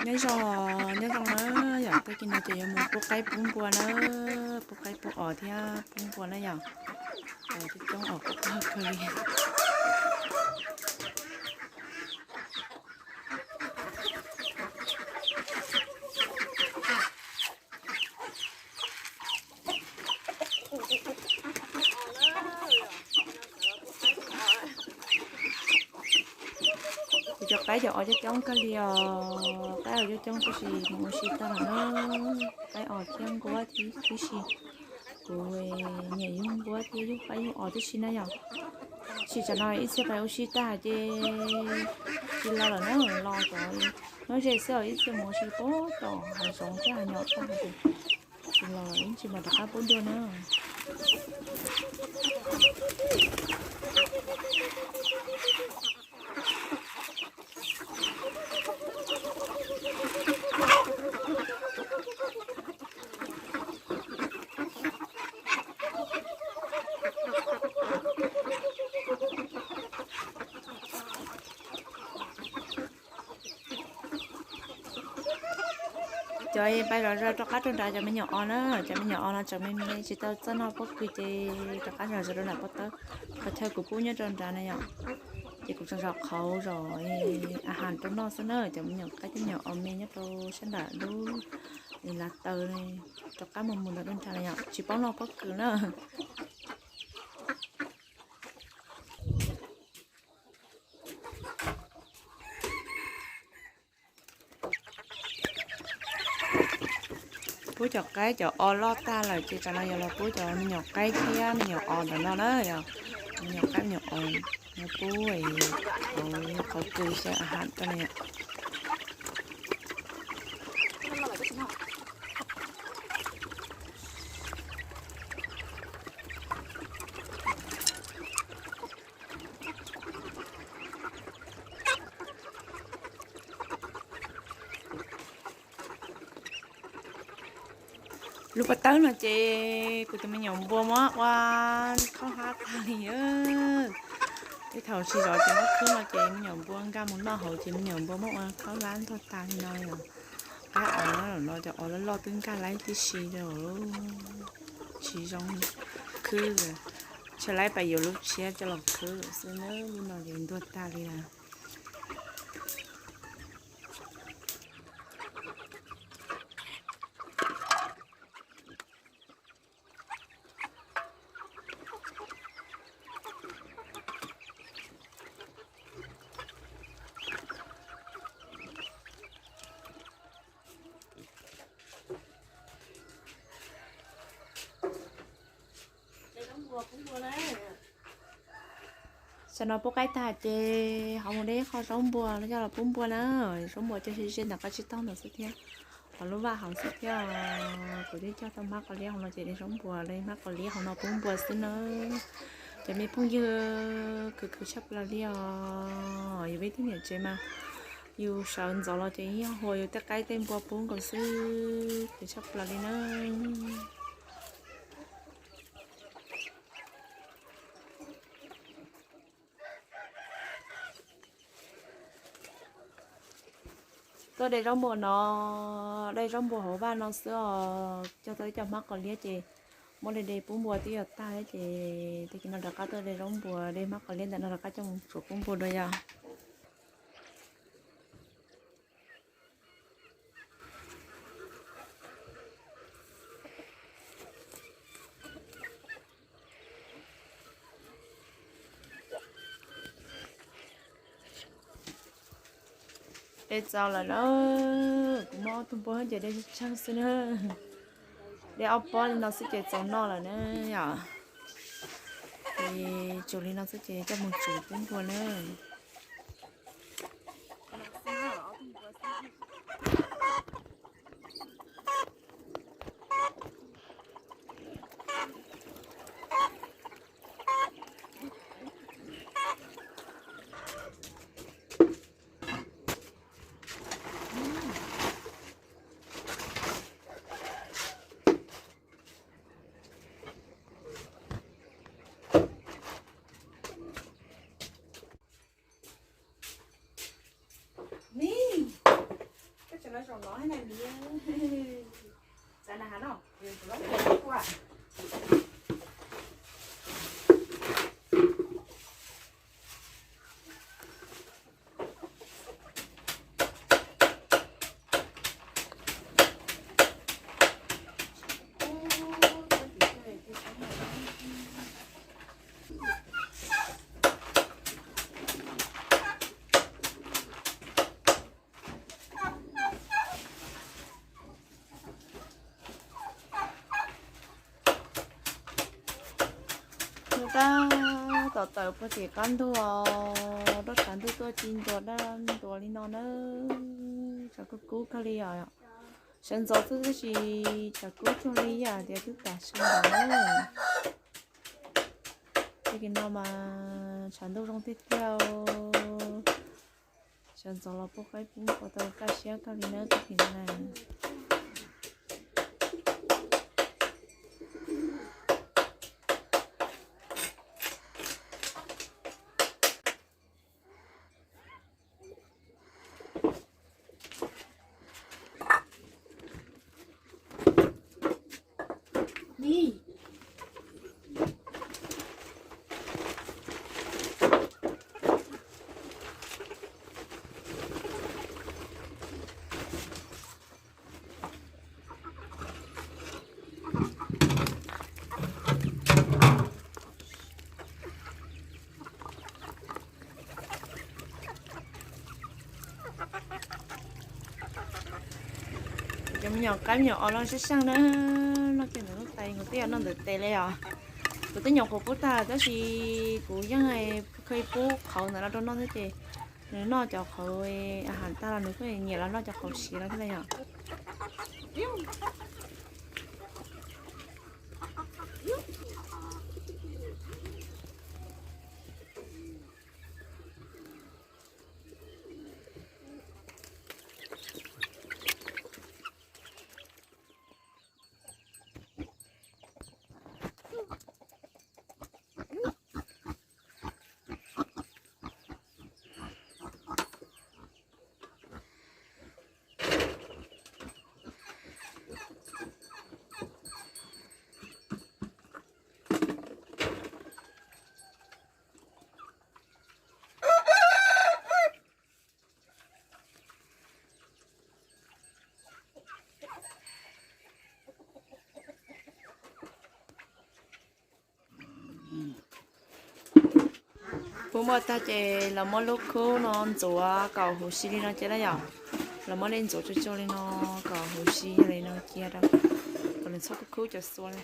Nyob zoo, nyob zoo na yom, tag kis no ces yuav mus pub qaib pub npua na, pub qaib pub os thiab pub npua na yom. Coob coob os, pub qaib kawg li. Kuv cov qaib cov os coob coob kawg li os, qaib os coob coob tib si, mus ua si tag lawm na. Qaib os thiab nquab tib si, kuv nyiam yug nquab thiab yug qaib yug os tib si na yom. Tab sis tsam no ib txhia pais ua si tag ces tsis los lawm na, los cov hnub ze xwb os, ib txhia mus ua si puag tom hav zoov thiab hav nyom tag ces tsis los lawm, ib ntsis mam rov qab pub dua na. Cov pais zom zaws rov qab rau nrad cov me nyuam os na, cov me nyuam os no tseem me me tsis tau txawj noj pob kws ces rov qab zom zaws rau nram pob tawb. Qhov chaw kuv pub nyob rau nrad na yom, ces kuv tseem zom qhauv zom a has rau noj xwb na. Cov me nyuam qaib thiab me nyuam os me nyob rau sab nram lub lav taw, rov qab mus mus ntawd rau nrad na yom, tsis paub noj pob kws na. Pub cov qaib cov os loj tag lawm ces tsam no yuav los pub cov me nyuam qaib thiab me nyuam os ntawm no na yom. Me nyuam qaib me nyuam os no pub qhauv kws xyaw a has rau na yom. Lub pob tawb no ces kuv tus me nyuam npua muab ua khaub hlab tag li. Tej thaum tsis zov ces muab khwb no ces me nyuam npua nkag mus noj hauv ces me nyuam npua muab ua khaub hlab ntuag tag li no yom. Qaib os no cov os loj loj twb nkag laib tib si rau, tsis zoo khwb. Tsam laib pais yuav lub tshiab coj los khwb xwb na, lub no ces ntuag tag li lawm. Tsam no pub qaib tag ces ho mus de qho zaub npua coj los pub npua na. Zaub npua cog ze ze ntawm qab tsib taug ntawd xwb thiab, ho lub vaj hauv xwb thiab. Kuv twb cog tau hmab qos liab hauv no ces de zaub npua de hmab qos liab hauv no pub npua xwb na. Cov me phooj ywg, khwv khwv tshaj plaws li os. Yus peb tug niam tsev mas yus sawv ntxov los ces yeej hua yus tej qaib tej npua pub nkaus xwb, khwv tshaj plaws li na. Tuaj de zaub npua no, de zaub npua hauv vaj no xwb os. Cog tau ib co hmab qos liab ces muab de de pub npua twb yuav tag thiab ces tag kis no rov qab tuaj de zaub npua, de hmab qos liab ntawm no rov qab coj mus tsuav pub npua dua yom. De txaus lawm na, kuv muab ob tug npua ces de tsawg xwb na. De ob pob li no xwb ces txaus noj lawm na yom. Ces tsuas li no xwb ces coj mus tsuav pub npua na. Nws tab tom tawm puag tim qab ntug os, roj tshav ntuj tuaj ci ntua dab ntua li no na. Tshav kub kub kawg li os. Sawv ntxov xwb tab sis tshav kub cuag li yam tias twb tas sawv ntxov na. Tag kis no mas tshav ntuj zoo tiag tiag. Sawv ntxov los pub qaib pub npua tau kaj siab kawg li na tag kis na. Cov me nyuam qaib me nyuam os loj sab saj na, noj kiag ntawm lub tais, kuv twb yuav noj ntawm tes li os. Kuv twb nyuam qhuav pub tag tab sis kuv yeej kha pub qhauv ntawm no rau noj thiab ces nws noj cov qhauv a has tag los nws kuj nyiam los noj cov qhauv siav no thiab na yom. Pub muaj tag ces los muab lub khub no ntxuav kom huv si li no cia na yom. Los muab dej ntxuav tsuag tsuag li no kom huv si li no cia rau, kom nws txhob khub khub cov xua na.